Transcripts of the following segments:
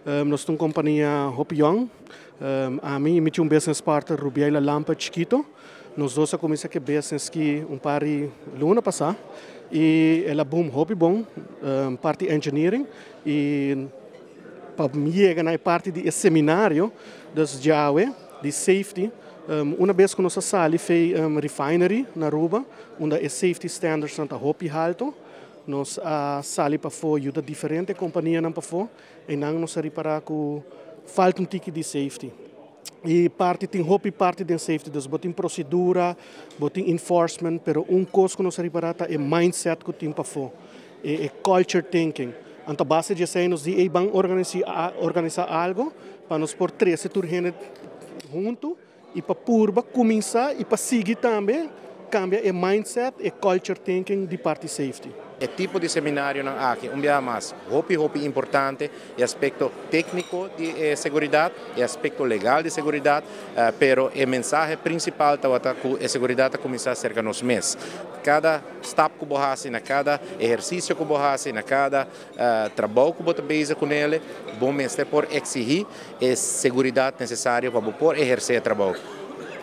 Nos ta un compania hopi young. Ami y mi tin un business partner, Rubiela Lampa Chiquito. Nos dos a cuminsa cu e business aki un par di luna pasa y el a boom hopi bon, parti engineering y pa yega na parti di seminario, dus djawe, di safety. Un biaha cu nos a sali for di refinery na Aruba, unda e safety standards ta hopi halto, nos a sali pafo, yuda diferente companianan pafo, y nan nos a ripara cu falta un tiki di safety. E parti tin hopi parti di safety, dus bo tin procedura, bo tin enforcement, pero un cos cu nos a ripara ta e mindset cu tin pafo, e culture thinking. Anto base di esey nos di ey ban organisa algo pa nos por trece tur hende hunto y pa purba cuminsa y pa sigui tambe cambia e mindset e culture thinking di parti safety. E tipo di seminarionan aki, un biaha mas, hopi hopi importante, e aspecto tecnico di seguridad, e aspecto legal di seguridad, pero e mensahe principal ta cu e seguridad ta cuminsa cerca nos mes. Cada stap cu bo haci, na cada ehercicio cu bo haci, na cada trabou cu bo ta bezig cu ne, bo mester por exigi e seguridad necesario pa por eherce e trabou.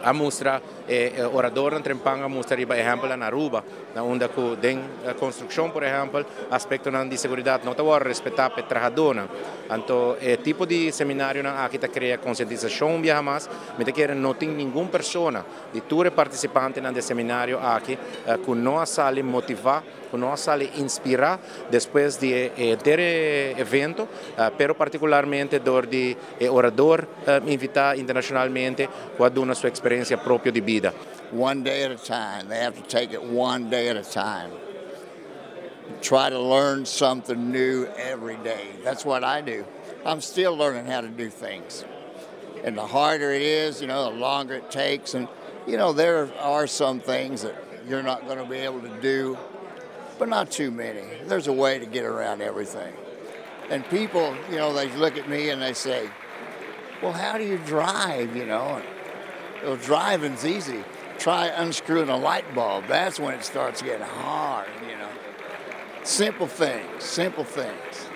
A mustra orador trempan a mustra riba ehempel na Aruba, na unda cu den construccion, por ehempel, aspectonan di seguridad no ta respeta pa trahador. Anto, e tipo di seminarionan aki ta crea concientisacion biaha mas, mi ta kere no tin ningun persona di tur participantenan den e seminario aki cu no a sali motiva, cu no a sali inspira despues di e evento, pero particularmente door di orador invita internacionalmente cu a duna su experiencia propio di bida. One day at a time. They have to take it one day at a time. Try to learn something new every day. That's what I do. I'm still learning how to do things. And the harder it is, the longer it takes. And there are some things that you're not going to be able to do, but not too many. There's a way to get around everything. And people, they look at me and they say, "Well, how do you drive?" And, well, driving's easy. Try unscrewing a light bulb. That's when it starts getting hard. Simple things, simple things.